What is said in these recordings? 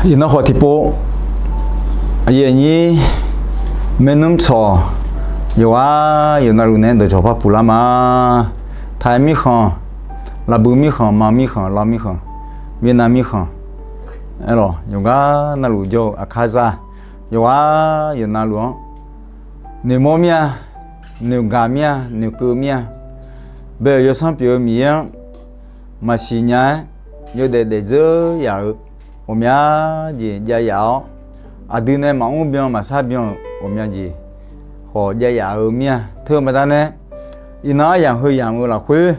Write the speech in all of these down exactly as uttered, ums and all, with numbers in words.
Iqnan khawf tiqpov, aqyuif aqnyir, maernmr tsawq, yawqghaq yawqnavluf nae dawqcawq par puq lar ma. Taiq mirkhanq, Laqbuiq mirkhanq, Manq mirkhanq, Law mirkhanq, Vietnam mirkhanq, aerlawq yawqgar navluf jawr-eu Aqkaqzaq, yawqghaq yawqnavluf-anr noeqmawr mir-a, noeqgaq mir-a, noeqkeuv mir-a, bae-euq yawsanr pyeuf-eu Miqyaer-anr maqsiq nya-aer, yawdaef daefzeur yaf-euq ghawqmya jeq jav yaf-awr, aqdui nae maqmr byan maqsar byan-euq ghawqmya jeq khawf jav yaf-eu mir-a. Teu-eu baqdanae, iqnan aryamq heu yamq-eu lafkhoer,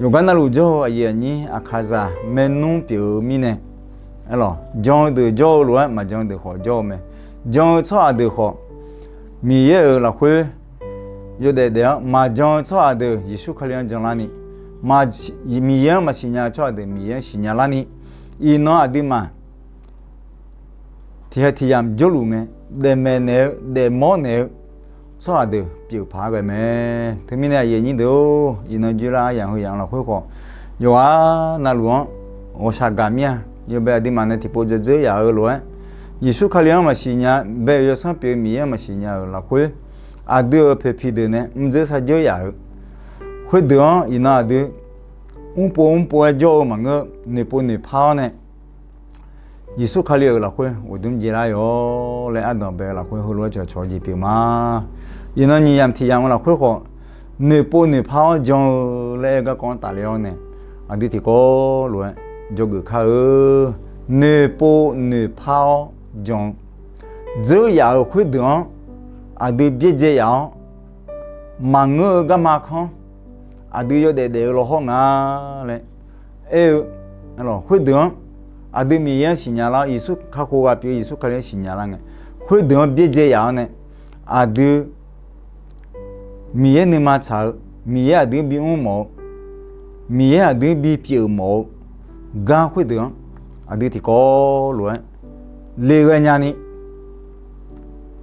yawqgar navluf jawr-eu aqyuif aqnyir Aqkaqzaq maernmr pyeuf-eu mirnae, aerlawq jan-eu deuq jawr-eu lof-aer maqjan-eu deuq khawf jawr-eu mae. Jan-eu tsawrhaq deuq khawf, Miqyaer-euq lafkhoer yawdaef daef-awr, maqjan-eu tsawrhaq deuq Yeqsur Kali-anr jan larni, Miqyaer-anr maqsiq nya-eu tsawrhaq deuq Miqyaer-anr siqnya larni, iqnan aqduimaf tiqkhaeq tiqyamq jawrluf ngae, daefmaeq naeq-eu daefmawr naeq-eu tsawrhaq deuq pyeuf paq-aer ghae mae. Teumirnae aqyuif aqnyir deuq-or, iqnan joerlar aryamq heu yamq-eu lafkhoer khawf, yawqghaq navluf-anr ghawqshaq gaq mir-a. Yawbae aqduimaf nae tiqpov dzawdzeur yaf-eu lof-aer, Yeqsur Kali-anr maqsiq nya, bae-euq yawsanr pyeuf-eu Miqyaer-anr maqsiq nya-euq lafkhoer, aqdui-euq poeqpiq deuq nae mrdzeur sardzeur yaf-euq khoerdeuq-anr iqnan aqdui mrpov mrpov-aer jawr-eu maqngeur-eu, noeqpov noeqpar-awr nae Yeqsur Kali-euq lafkhoer uqdmr jaelar-awq laer ardanq bae-eu lafkhoer heulof-aer cawqcawq-eu jeq pyeuf ma. Iqnan nyiq yamq tiq yamq-eu lafkhoer khawf, noeqpov noeqpar-awr jan-eu laer aer-eu garkawv-anr tafler-awr nae, aqdui tiqkawv lof-aer dzawgeuf kar-eu. Noeqpov noeqpar-awr jan-eu, dzeur yaf-euq khoerdeuq-anr aqdui byaerdzae yaf-awr, maqngeur-eu garma kanr aqdui yawdaef daef-eu lawhawr nga laer aer-eu, khoerdeuq-anr aqdui Miqyaer-anr siqnya lar-awr, Yeqsur kakhof ghaq pyeuf-eu Yeqsur Kali-anr siqnya lar ngae, khoerdeuq-anr byaerdzae yaf-awr nae, aqdui Miqyaer nuima tsaq-eu, Miqyaer aqdui-anr bimr mawf-eu, Miqyaer aqdui-anr bipyeuf mawf-eu gar khoerdeuq-anr aqdui tiqkawv lof-aer le ghae nyani,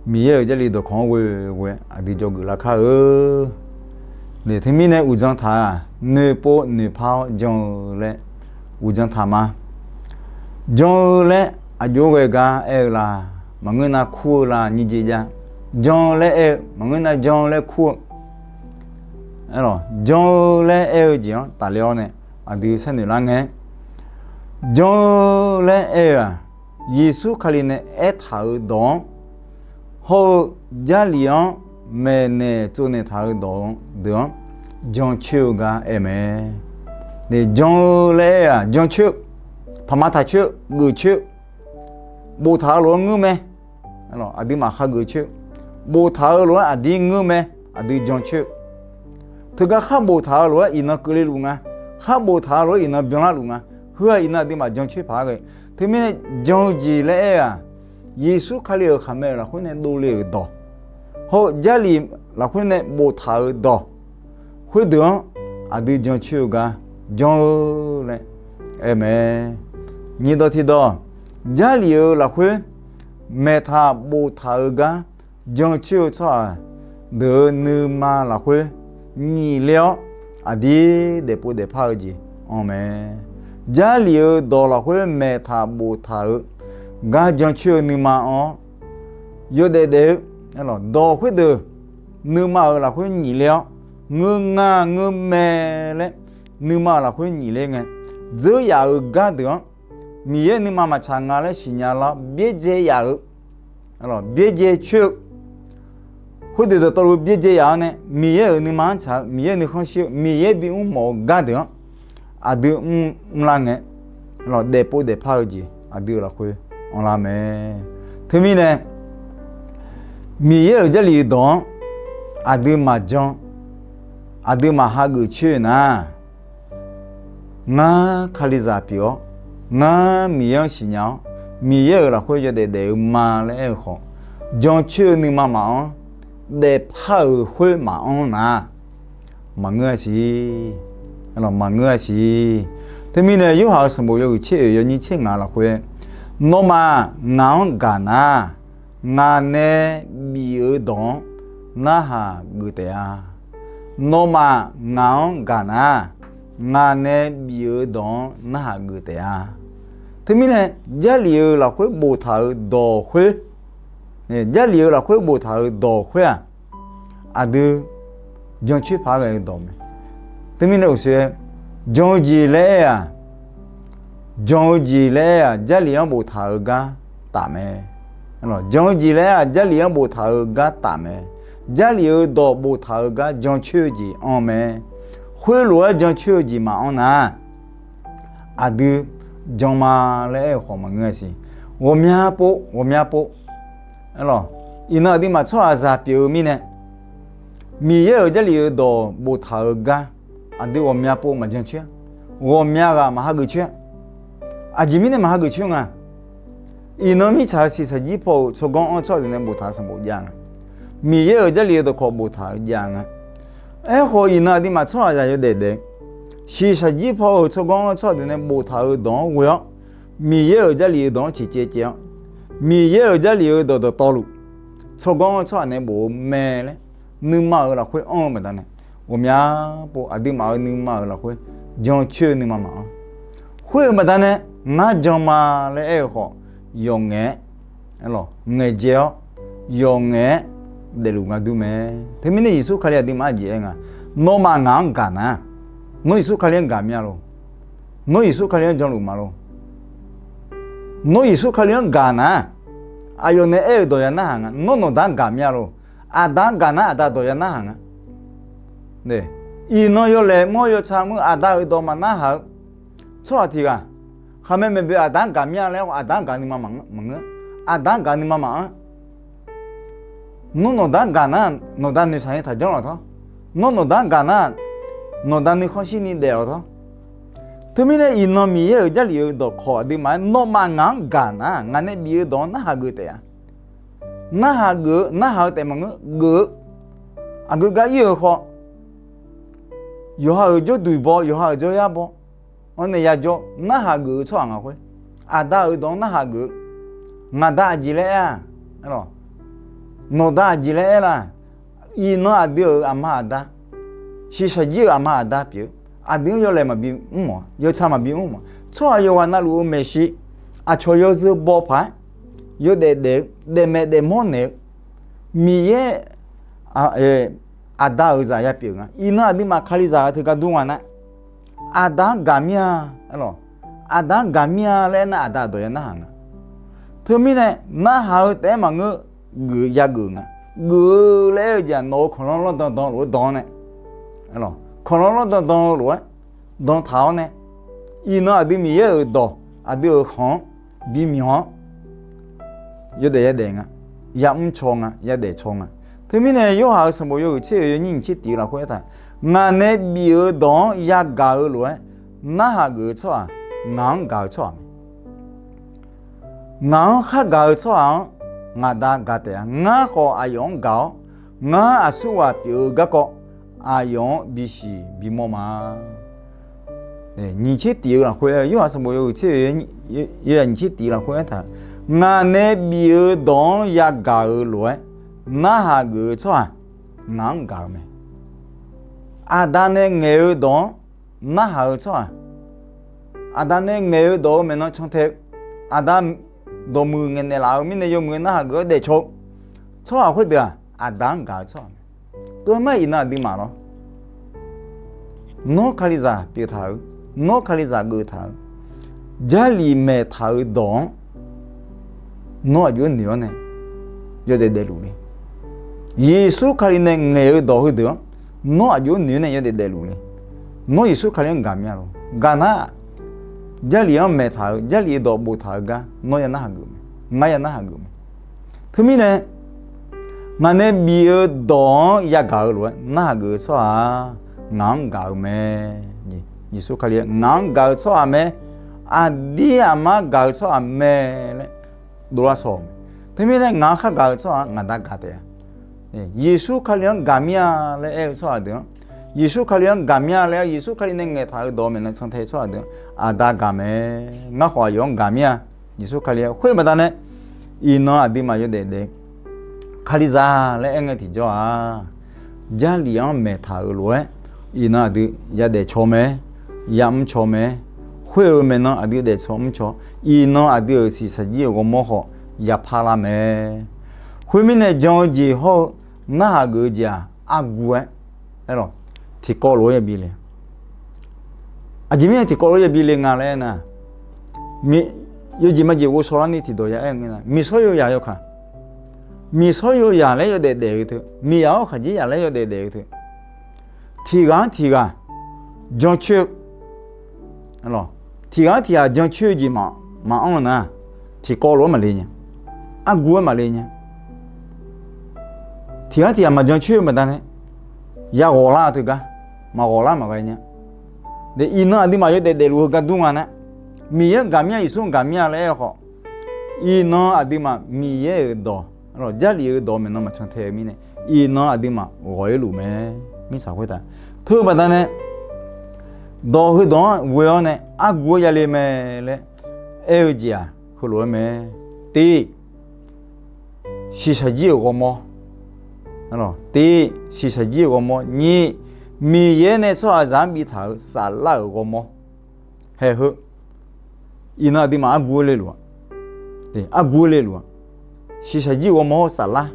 Miqyaer-euq Jarlif dawqkawq-anr ghoe ghoe-aer aqdui dzawgeuf lar kar-eu. Teumirnae uqdzan taq-aq, noeqpov noeqpar-awr jan-eu laer uqdzan taq ma. Jan-eu laer aqjox-aer ghae gar aer-eu la? Maqngeur nar kur-eu la? Nyiq jeq jav. Jan-eu laer aer-eu maqngeur nar jan-eu laer kur-eu, jan-eu laer aer-eu jeq-anr tafler-awr nae aqdui sharnoeq lar ngae, jan-eu laer aer-eu-aq, Yeqsur Kali nae aertaq-euq dawq-anr hawr-eu Jarlif-anr maeqnaeq tsovnaeq taq-euq dawq deuq-anr jancoer-eu gar aer mae. Jan-eu laer aer-aq jancoer-eu, paqma taqcoer-eu, geufcoer-eu, boftaq-eu lof-aer ngeur mae. Aqduimaf khageuf coer-eu, boftaq-eu lof-aer aqdir ngeur mae. Aqdui jancoer-eu, teugar khar boftaq-eu lof-aer iqnan keuvle luf nga, khar boftaq-eu lof-aer iqnan byanlar luf nga. Heu-aq iqnan aqduimaf jancoer paq-aer ghae. Teumirnae jan-eu jeq laer aer-aq, Yeqsur Kali-euq khaqmae-euq lafkhoer nae dovle-euq dawq, hawr-eu Jarlif lafkhoer nae boftaq-euq dawq, khoerdeuq-anr aqdui jancoer-eu gar jan-eu laer aer mae. Nyiq dawq tiqdawq, Jarlif-euq lafkhoer maeqtaq boftaq-eu gar jancoer-eu tsawrhaq deuq-euq nuima lafkhoer nyiq ler-awr, aqdir daefpov daefpar-eu jeq anr mae. Jarlif-euq dawq lafkhoer maeqtaq boftaq-eu gar jancoer-eu nuima anr-awr, yawdaef daef-eu dawq khoerdeuq nuima-euq lafkhoer nyiq ler-awr, ngeur nga ngeur mae laer nuima-euq lafkhoer nyiq ler ngae, dzeur yaf-euq gar deuq-anr Miqyaer nuima maqtsaq nga laer siqnya lar byaerdzae yaf-euq, byaerdzae coer-eu, khoerdeuq dawqtawvluf byaerdzae yaf-awr nae Miqyaer-euq nuima-anr tsaq-eu, Miqyaer nuikhanr shir-eu, Miqyaer bimr mawf-eu gar deuq-anr aqdui mrlar ngae, daefpov daefpar-eu jeq aqdui-euq lafkhoer anrlar mae. Teumirnae Miqyaer-euq Jarlif dawq-anr aqdui maqjan, aqdui maqhageuf coer nar, ngar Kalizaq pyeuf-awr, ngar Miqyaer-anr siqnya-awr, Miqyaer-euq lafkhoer yawdaef daef-eu ma laer aer-eu khawf, jancoer-eu nuima maqanr, daefpar-euq khoer maqanr nar, maqngeur-a siq, maqngeur-a siq. Teumirnae Yorhaq-euq sanqbof yawhuiq tser oeq yawnyir tser ngaq lafkhoer, nawmaf ngaq-anr gaq nar, ngaq nae bif-eu dawq-anr narhaq geuf taef-a. Nawmaf ngaq-anr gaq nar, ngaq nae bif-eu dawq-anr narhaq geuf taef-a. Teumirnae, Jarlif-euq lafkhoer boftaq-euq dawq khoer, Jarlif-euq lafkhoer boftaq-euq dawq khoer-aq, aqdui jancoer paq-aer ghae-eu dawq mae. Teumirnae uqshoe, jan-eu jeq laer aer-aq, jan-eu jeq laer aer-aq, Jarlif-anr boftaq-eu gar taf mae. Jan-eu jeq laer aer-aq, Jarlif-anr boftaq-eu gar taf mae. Jarlif-euq dawq boftaq-eu gar jancoer-eu jeq anr mae. Khoerlof-aer jancoer-eu jeq maqanr nar, aqdui jan ma laer aer-eu khawf maqngeur-a siq. Ghawqmya pov, ghawqmya pov. Aerlawq, iqnan aqduimaf tsawrhaqzaq pyeuf-eu mirnae, Miqyaer-euq Jarlif-euq dawq boftaq-euq gar aqdui ghawqmya pov maqjan coer-a. Ghawqmya ghaq maqhageuf coer-a. Aqjeq mirnae maqhageuf coer nga. Iqnan mirtsaq-euq shiqshaq jir paw-euq tsawrganr anr-eu tsawrhaq deuq nae boftaq-eu sanqbof jav nga. Miqyaer-euq Jarlif-euq dawqkawq boftaq-eu jav nga. Aerkhawf, iqnan aqduimaf tsawrhaqzaq yawdaef daef-eu shiqshaq jir paw-euq tsawrganr anr-eu tsawrhaq deuq nae boftaq-euq dawq-anr ghoe-awr, Miqyaer-euq Jarlif-euq dawq-anr ciqcaev caev-awr, Miqyaer-euq Jarlif-euq dawq dawqtawvluf tsawrganr anr-eu tsawrhaq nae bof-eu mae laer, nuima-euq lafkhoer anr-eu baqdanae, ghawqmya pov aqduimaf-euq nuima-euq lafkhoer jancoer-eu nuima maqanr. Khoer-eu baqdanae, ngar jan ma laer aer-eu khawf, yawqngaef-aer, aerlawq, ngaeqdzae-awr, yawqngaef-aer daefluf nga dur mae. Teumirnae Yeqsur Kali aqduimaf-anr aqjeq aer nga, nawmaf ngaq-anr gaq nar, nawr Yeqsur Kali-anr gaq mir-a lor. Nawr Yeqsur Kali-anr janluf ma lor. Nawr Yeqsur Kali-anr gaq nar, aqyawf nae aer-euq dawq ya narhaq nga. Nawr nawqda-anr gaq mir-a lor. Aqda-anr gaq nar, aqda dawq ya narhaq nga. Iqnan yawlaeq mr-awr yawtsaq mr-eu aqda-euq dawq maqnarhaq-eu tsawrhaq tiq ghaq, khaqmae maeqboeq aqda-anr gaq mir-a laer aqda-anr gaq nuima maqngeur. Aqda-anr gaq nuima maqanr. Nawr nawqda-anr gaq nar, nawqda noeqshaq ni taqjanr lawq tawr. Nawr nawqda-anr gaq nar, nawqda nuikhanr shirni daef lawq tawr. Teumirnae iqnan Miqyaer-euq Jarlif-euq dawqkawq aqduimaf-aer, nawmaf ngaq-anr gaq nar, ngaq nae bif-eu dawq-anr narhaq geuf taef-a. Narhaq geuf-eu, narhaq-eu taef maqngeur, geuf-eu. Aqgeu gar ir-euq khawf, yawqha-euq jawrduq baw, yawqha-euq jawryar baw-awr nae yajawr narhaq geuf-eu tsawrhaq ngaq khoer, aqda-euq dawq-anr narhaq geuf-eu. Ngaqda aqjeq laer aer-a, nawqda aqjeq laer aer la. Iqnan aqdui-euq aqma aqda, shiqshaq jir-euq aqma aqda pyeuf-eu, aqdui-anr yawlaeq maqbi mr-awq, yawtsaq maqbi mr-awq. Tsawrhaq yawqghaq navluf-eu maeqshi, aqcawq yawzeu baw paq-aer yawdaef daef-eu, daefmaeq daefmawr naeq-eu, Miqyaer aqda-euq zaq ya pyeuf nga. Iqnan aqduimaf Kalizaq-eu teugar dur nga nar, aqda-anr gaq mir-a, aerlawq, aqda-anr gaq mir-a laer aernar, aqda dawq ya narhaq nga. Teumirnae, narhaq-eu taef-aer maqngeur, geuf yageuf nga. Geuf-eu laer aer-eu jeq-aq, nawq-euq kawqlanr lawrdan dan lof-aer dan-awr nae, kawqlanr lawrdan dan-eu lof-aer dantaq-awr nae, iqnan aqdui Miqyaer-euq dawq, aqdui-euq khanq-anr bimyawq-awr, yawdaef yadaef nga, yamr caw nga, yadaef caw nga. Teumirnae Yorhaq-euq sanqbof yawhuiq tser oeq yawnyir nyiq tser tiq-eu lafkhoer aertaq, ngaq nae bif-eu dawq-anr yagaq-eu lof-aer narhaq geuf-eu tsawrhaq, ngaq-anr gaq-eu tsawrhaq mae. Ngaq-anr khar gaq-eu tsawrhaq-anr ngaqda gaq taef-a. Ngar khawf aqyawf-anr gaq-awr, ngar aqsurghaq pyeuf-eu garkawv aqyawf-anr bisiq bimawr ma. Nyiq tser tiq-eu lafkhoer, Yorhaq sanqbof yawhuiq tser oeq yawnyir nyiq tser tiq-eu lafkhoer aertaq, ngaq nae bif-eu dawq-anr yagaq-eu lof-aer narhaq geuf-eu tsawrhaq, ngaq-anr gaq-eu mae. Aqda nae ngaeq-eu dawq-anr narhaq-eu tsawrhaq, aqda nae ngaeq-eu dawq-euq maeqnan cantae-eu, aqda dawqmuiq ngaeqnaeq laf-eu mirnae yawmuiq-eu narhaq geuf-awr daefcaw-eu tsawrhaq khoerdeuq-aq, aqda-anr gaq-eu tsawrhaq mae. Tov-aer mar iqnan aqduimaf lawr, nawr Kalizaq pyeuf taq-eu, nawr Kalizaq geuf taq-eu, Jarlif maeq taq-eu dawq-anr nawr aqjox-aer noeq-awr nae yawdaef daefluf le. Yeqsur Kali nae ngaeq-eu dawq heudeuq-anr nawr aqjox-aer noeq-awr nae yawdaef daefluf le. Nawr Yeqsur Kali-anr gaq mir-a lor. Gaq nar, Jarlif-anr maeq taq-eu, Jarlif-eu dawq boftaq-eu gar nawr ya narhaq geuf mae. Ngar ya narhaq geuf mae. Teumirnae, ngaq nae bif-eu dawq-anr yagaq-eu lof-aer narhaq geuf-eu tsawrhaq-aq, ngaq-anr gaq-eu mae. Yeqsur Kali-aer ngaq-anr gaq-eu tsawrhaq mae. Aqdir aqmar gaq-eu tsawrhaq mae laer dovlar saw-euq mae. Teumirnae ngaq-anr khar gaq-eu tsawrhaq-anr ngaqda gaq taef-a. Yeqsur Kali-anr gaq mir-a laer aer-eu tsawrhaq deuq-anr, Yeqsur Kali-anr gaq mir-a laer, Yeqsur Kali nae ngaeqtaq-eu dawq maeqnan cantae tsawrhaq deuq-anr aqda gaq mae. Ngar khawf aqyawf-anr gaq mir-a. Yeqsur Kali-aer khoer baqdanae, iqnan aqduimaf yawdaef daef-eu Kalizaq laer aer ngae tiqjawr-aq, Jarlif-anr maeqtaq-euq lof-aer iqnan aqdui yadaef caw mae, yamr caw mae. Khoer-euq maeqnan aqdui daefsawq mrcaw, iqnan aqdui-euq shiqshaq jir-euq ghawrmawr khawf yapar lar mae. Khoermirnae, jan-eu jeq hawr-eu narhaq geuf-eu jeq-aq, argu-aer, aerlawq, tiqkawv lof-aer yabi le. Aqjeq mirnae tiqkawv lof-aer yabi le nga laer aernar, yawjeq majeq ghovshaw larni tiqdawq ya aer-eu ngae nar, miqshawr yawzaq yawkaq, miqshawr yawzaq laer yawdaef daef-eu teu, miqyaq-awr khaqdzerzaq laer yawdaef daef-eu teu, tiqghaq-anr tiqghaq jancoer-eu, tiqghaq-anr tiqghaq jancoer-eu jeq maqanr-eu nar, tiqkawv lof-aer maqle nya, argu-aer maqle nya. Tiqghaq-anr tiqghaq maqjan coer-eu baqdanae, ya ghawq lar-eu teugar, maqghawq lar maqghae nya. Iqnan aqduimaf yawdaef daefluf-eu gar dur nga nar, Miqyaer-anr gaqmir-a, Yeqsur-anr gaqmir-a laer aer-eu khawf, iqnan aqduimaf Miqyaer-euq dawq, Jarlif-euq dawq maeqnan maqcan tae-eu mirnae, iqnan aqduimaf ghawq-ir luf mae. Mirtsaq khoertav teu-eu baqdanae, dawq heudawq-anr ghoe-awr nae argu-aer yale mae laer aer-eu jeq-aq, heulof-aer mae. Tiq, shiqshaq jir-euq ghawrmawr. Tiq, shiqshaq jir-euq ghawrmawr. Nyiq, Miqyaer nae tsawrhaqzaq-anr biftaq-euq saflar-euq ghawrmawr. Haeq heu, iqnan aqduimaf argu-aer le luf-a, argu-aer le luf-a. Shiqshaq jir-euq ghawrmawr hawr-eu saflar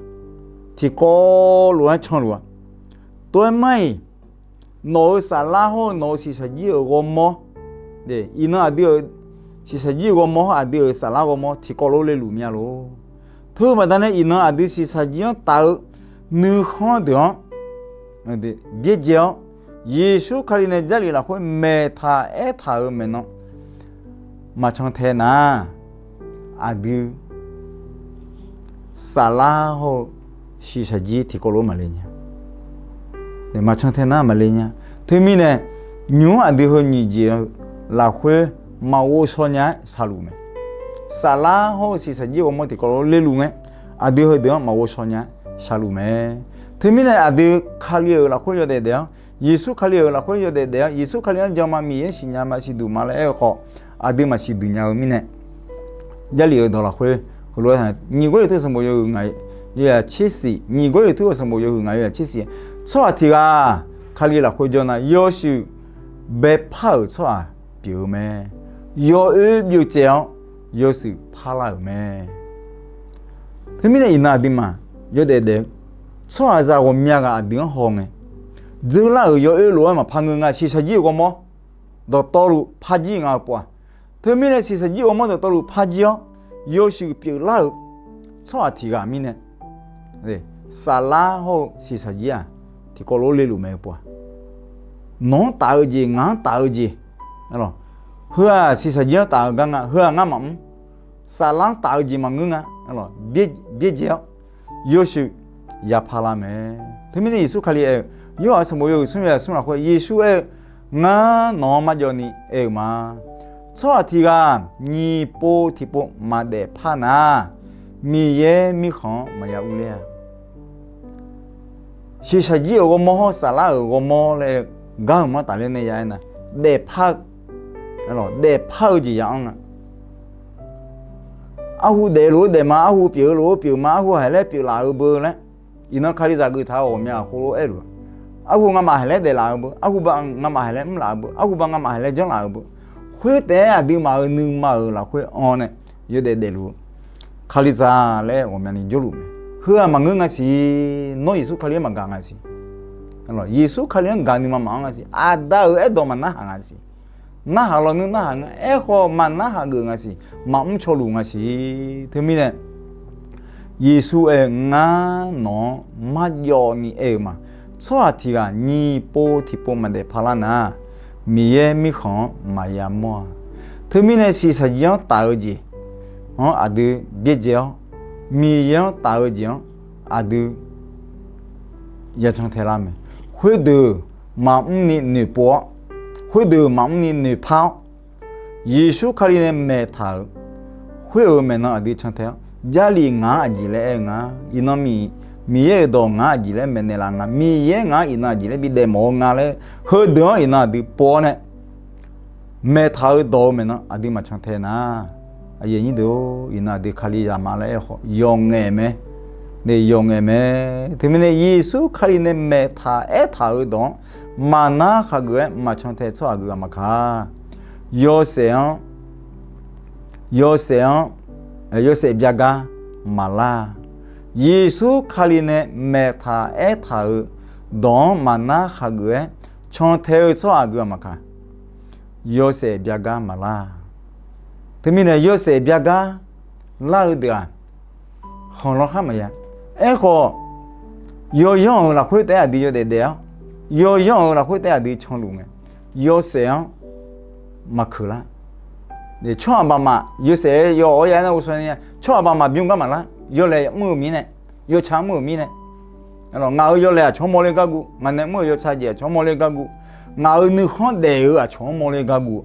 tiqkawv lof-aer canluf-a. Tov-aer mar-iq, nawq-euq saflar hawr-eu nawq-euq shiqshaq jir-euq ghawrmawr, iqnan aqdui-euq shiqshaq jir-euq ghawrmawr hawr aqdui-euq saflar ghawrmawr tiqkawv lof le luf mya lor. Teu-eu baqdanae iqnan aqdui shiqshaq jir-anr taf-eu nuikhanr deuq-anr byaerdzae-awr, Yeqsur Kali nae Jarlif lafkhoer maeqtaq aertaq-euq maeqnan maqcan tae nar, aqdui saflar hawr-eu shiqshaq jir tiqkawv lof maqle nya. Maqcan tae nar maqle nya. Teumirnae, nymq-mr aqdui heu nyiq jeq-eu lafkhoer maqghovshaw nya-aer shaqluf mae. Saflar hawr-eu shiqshaq jir ghawrmawr tiqkawv lof le luf ngae, aqdui heudeuq-anr maqghovshaw nya-aer shaqluf mae. Teumirnae aqdui Kali-euq lafkhoer yawdaef daef-awr, Yeqsur Kali-euq lafkhoer yawdaef daef-awr, Yeqsur Kali-anr jan ma, Miqyaer siqnya ma, siqduq ma laer aer-eu khawf, aqduimaf siqduq nya-eu mirnae, Jarlif-euq dawq lafkhoer heulof-aer, nyiq Gawrliqtu sanqbof yawhuiq ngaq yawzaq tser shif, nyiq Gawrliqtu-euq sanqbof yawhuiq ngaq yawzaq tser shif, tsawrhaq tiq ghaq Kali lafkhoer jawr nar, yawshuif baepar-euq tsawrhaq pyeuf-eu mae. Yawoer byovtsaev-awr yawshuif parlar-euq mae. Teumirnae iqnan aqduimaf yawdaef daef-eu tsawrhaqzaq ghawqmya ghaq aqdui-anr haw ngae, dzeurlar-euq yawoer lof-aer maqpar ngeur nga. Shiqshaq jir-euq ghawrmawr dawqtawvluf par jir nga-eu pov-aq, teumirnae shiqshaq jir-euq ghawrmawr dawqtawvluf par jir-awr, yawshuif pyeuflar-euq tsawrhaq tiq ghaq mirnae, saflar hawr-eu shiqshaq jir-aq, tiqkawv lof le luf mae-eu pov-aq, nawq-anr taf-eu jeq, ngaq-anr taf-eu jeq, heu-aq shiqshaq jir-anr taf-eu gar nga. Heu-aq ngar maqmr. Saflar-anr taf-eu jeq maqngeur nga. Byaerdzae-awr yawshuif yapar lar mae. Teumirnae Yeqsur Kali aer-eu, Yorhaq sanqbof yawhuiq smr yawzaq smr lafkhoer Yeqsur aer-eu, Ngar nawq-anr marjawv ni aer-eu ma. Tsawrhaq tiq ghaq nyiq pov tiqpov maqdaef par nar, Miqyaer mirkhanq-anr maqya urler-a. Shiqshaq jir-euq ghawrmawr hawr saflar-euq ghawrmawr laer gar-euq manr tafler nae ya aer nar, daefpar-eu, daefpar-eu jeq ya anr nga. Arhu daefluf-eu daef ma, arhu pyeuf-eu lof-aer pyeuf ma, arhu haiq laer pyeuflaf-eu beu laer, iqnan Kalizaq geuftaq-eu ghawqmya khoerlof-aer aerluf-a. Arhu ngamaf haiq laer daeflaf-eu beu, arhu ba ngamaf haiq laer mrlaf-eu beu, arhu ba ngamaf haiq laer janrlaf-eu beu, khoertaef-aer aqduimaf-euq nuima-euq lafkhoer anr nae yawdaef daefluf-eu Kalizaq laer ghawqmyani jawrluf mae. Heu-aq maqngeur nga siq. Nawr Yeqsur Kali-anr maqgaq nga siq. Yeqsur Kali-anr gaq nuima maqanr nga siq. Aqda-euq aerdawq maqnarhaq nga siq. Narhaq lawnmr narhaq nga. Aerkhawf maqnarhaq geuf nga siq. Maqmr cawluf nga siq. Teumirnae Yeqsur aer-eu, Ngar nawq-anr marjawv ni aer-eu ma. Tsawrhaq tiq ghaq nyiq pov tiqpov maqdaef parlar nar, Miqyaer mirkhanq-anr maqya mawr-a. Teumirnae shiqshaq jir-anr taf-eu jeq-anr aqdui byaerdzae-awr, Miqyaer-anr taf-eu jeq-anr aqdui ya can tae lar mae. Khoerdeuq maqmr ni noeqpov-awr, khoerdeuq maqmr ni noeqpar-awr, Yeqsur Kali nae maeqtaq-euq khoer-euq maeqnan aqdui can tae-awr, Jarlif ngaq-anr aqjeq laer aer-eu nga. Iqnan Miqyaer-euq dawq ngaq-anr aqjeq laer maeqnaeq laf nga. Miqyaer ngaq-anr iqnan aqjeq laer bidaef mawf-eu nga laer, heudeuq-anr iqnan aqdui pov-awr nae maeqtaq-eu dawq-eu maeqnan aqdui maqcan tae nar, iqnan aqdui Kalizaq ma laer aer-eu khawf yawqngaef mae. Yawqngaef mae. Teumirnae Yeqsur Kali nae maeqtaq aertaq-euq dawq-anr maqnar khaqgeuf-aer maqcan tae tsawrhaq geuf ghaq maqkaq. yawshaef-anr, yawshaef-anr, yawshaef byagar maqlar-a. Yeqsur Kali nae maeqtaq aertaq-euq dawq-anr maqnar hageuf-aer cantae-eu tsawrhaq aqgeu-aq maqkaq, yawshaef byagar maqlar-a. Teumirnae yawshaef byagar lar-eu deuq-aq, khanqlanr khar maqya. Aerkhawf, yawyanr-euq lafkhoer taef-aer aqdui yawdaef daef-awr, yawyanr-euq lafkhoer taef-aer aqdui canluf ngae, yawshaef-anr maqkeuq lar. Tsawrhaq baqmaf yawshaef-aer yaw-awr ya-aer nar ghovshaw ni-a, tsawrhaq baqmaf bymr gar maqlar. Yawlaeq mr-euq mirnae, yawtsaq mr-euq mirnae, ngaq-euq yawlaeq aqcawq-anr mawrler gar guv, ngaq nae mr-euq yawtsaq jeq aqcawq-anr mawrler gar guv, ngaq-euq nuikhanr daef-eu aqcawq-anr mawrler gar guv.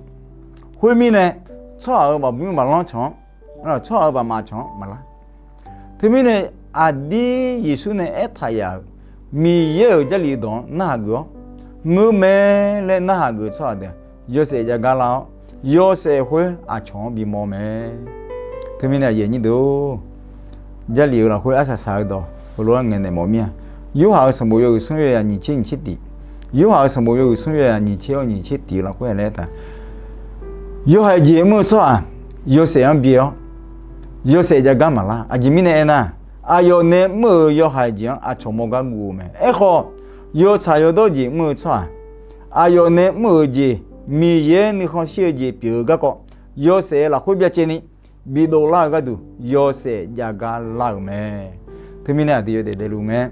Khoermirnae, tsawrhaq-euq baqbymr baqlanr cawq-anr, tsawrhaq-euq baqmaf cawq-anr maqlar. Teumirnae, aqdir Yeqsur nae aertaq yaf-euq Miqyaer-euq Jarlif dawq-anr narhaq geuf-awr, ngeur mae laer narhaq geuf-eu tsawrhaq deuq-aq, yawshaef jav gar lar-awr, yawshaef khoer aqcawq-anr bimawr mae. Teumirnae aqyuif aqnyir deuq-or, Jarlif-euq lafkhoer arsaq saq-eu dawq heulof-aer ngaeqnaeq mawf mir-a. Yorhaq-euq sanqbof yawhuiq smr yawya nyiq tser nyiq tser tiq, Yorhaq-euq sanqbof yawhuiq smr yawya nyiq tser-awr nyiq tser tiq-eu lafkhoer aertaq, yawhaiq jeq mr-eu tsawrhaq yawshaef-anr bi-awr, yawshaef jav gar maqlar. Aqjeq mirnae aernar, aqyawf nae mr-euq yawhaiq jeq-anr aqcawq mawr gar guv-eu mae. Aerkhawf, yawtsaq yawdawr jeq mr-eu tsawrhaq, aqyawf nae mr-euq jeq, Miqyaer nuikhanr shir-eu jeq pyeuf-eu garkawv, yawshaef lafkhoer byacaevni bidov lar-eu gharduq yawshaef jav gar lar-euq mae. Teumirnae aqdui yawdaef daefluf ngae,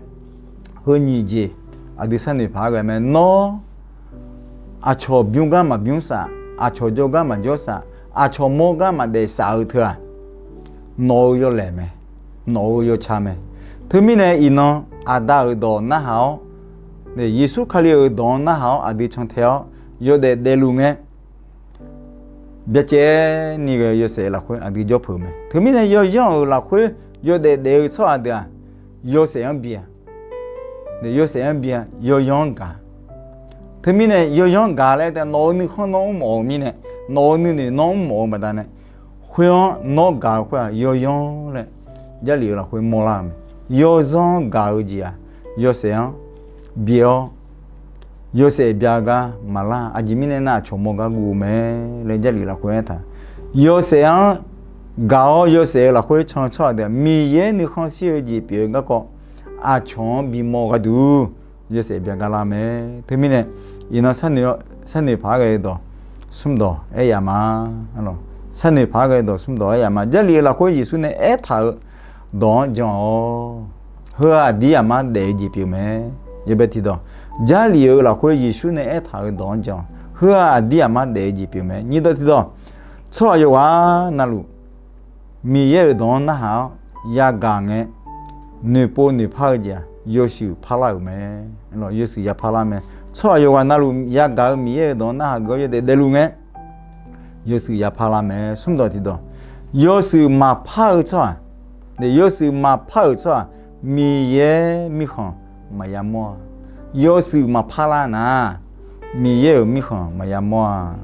heu nyiq jeq aqdui sharnoeq paq-aer ghae mae. Nawr aqcawq bymr gar maqbymr saf, aqcawq jawr gar maqjawr saf, aqcawq mawr gar maqdaef saf-eu teu-aq, nawq-euq yawlaeq mae, nawq-euq yawtsaq mae. Teumirnae iqnan Aqda-euq dawq narhaq-awr, Yeqsur Kali-euq dawq-anr narhaq-awr aqdui cantae-awr yawdaef daefluf ngae, byacaevni ghae-eu yawshaef lafkhoer aqdui jawr peuq mae. Teumirnae yawyanr-euq lafkhoer yawdaef daef-eu tsawrhaq deuq-aq, yawshaef-anr bi-a, yawshaef-anr bi-a, yawyanr-anr gaq. Teumirnae yawyanr-anr gaq laer taef, nawq-euq nuikhanr nawr mr mawf-eu mirnae, nawq-euq nuinoeq nawr mr mawf-eu baqdanae, khoer-anr nawr gaq-eu khoer-aq yawyanr laer Jarlif-euq lafkhoer mawrlar-eu mae. Yawzanr-anr gaq-eu jeq-aq, yawshaef-anr bi-awr, yawshaef byagar maqlar. Aqjeq mirnae nar, aqcawq mawr gar guv-eu mae laer Jarlif lafkhoer aertaq. Yawshaef-anr gaq-awr yawshaef-euq lafkhoer can-eu tsawrhaq deuq-aq, Miqyaer nuikhanr shir-eu jeq pyeuf-eu garkawv aqcawq-anr bimawr gharduq yawshaef byagar lar mae. Teumirnae iqnan sharnoeq paq-aer ghae-eu dawq smr dawq aer yaf ma. Sharnoeq paq-aer ghae-eu dawq smr dawq aer yaf ma. Jarlif-euq lafkhoer Yeqsur nae aertaq-eu dawq-anr jan-awq. Heu-aq aqdir aqmar daef-eu jeq pyeuf mae. Yawbae tiqdawq, Jarlif-euq lafkhoer Yeqsur nae aertaq-euq dawq-anr jan-awq. Heu-aq aqdir aqmar daef-eu jeq pyeuf mae. Nyiqdawq tiqdawq, tsawrhaq yawqghaq navluf Miqyaer-euq dawq-anr narhaq-awr yagaq ngae, noeqpov noeqpar-eu jeq-aq yawshuif parlar-euq mae. Yawshuif yaparlar mae. Tsawrhaq yawqghaq navluf yagaq-eu Miqyaer-euq dawq-anr narhaq geuf-awr yawdaef daefluf ngae, yawshuif yaparlar mae. Smrdawq tiqdawq, yawshuif maqpar-eu tsawrhaq, yawshuif maqpar-euq tsawrhaq Miqyaer mirkhanq maqya mawr-a. Yawshuif maqparlar nar, Miqyaer-euq mirkhanq maqya mawr-a.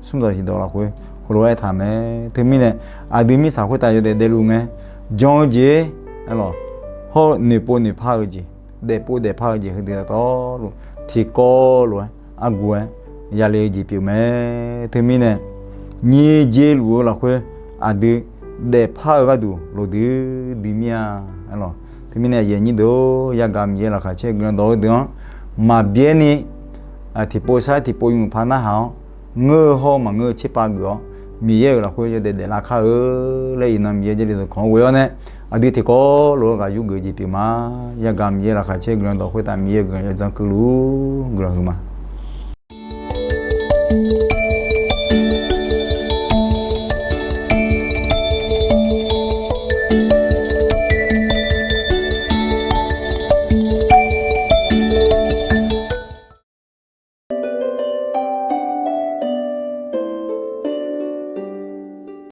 Smrdawq tiqdawq lafkhoer heulof-aer aertaq mae. Teumirnae aqdui mirtsaq khoertav yawdaef daefluf ngae, jan-eu jeq, hawr-eu noeqpov noeqpar-eu jeq, daefpov daefpar-eu jeq heudeuq tawvluf tiqkawv lof-aer argu-aer yale-eu jeq pyeuf mae. Teumirnae nyiq jeq luf-eu lafkhoer aqdui daefpar-eu gharduq loqdui dui mir-a. Teumirnae aqyuif aqnyir deuq-or, yagaq Miqyaer laqkhaq caer guiqlanq dawq-eu deuq-anr maqbyaer ni, tiqpov sar tiqpov nymq paq narhaq-awr, ngeur-eu hawr-eu maqngeur-eu tserpav geuf-awr, Miqyaer-euq lafkhoer yawdaef daeflar kar-eu laer iqnan Miqyaer Jarlif dawqkawq-anr ghoe-awr nae, aqdui tiqkawv lof-aer ghaq yur geuf jeq pyeuf ma. Yagaq Miqyaer laqkhaq caer guiqlanq dawq khoertav Miqyaer-euq guiqlanq yawdzanr keuvluf-ur guiqlanq huiq ma.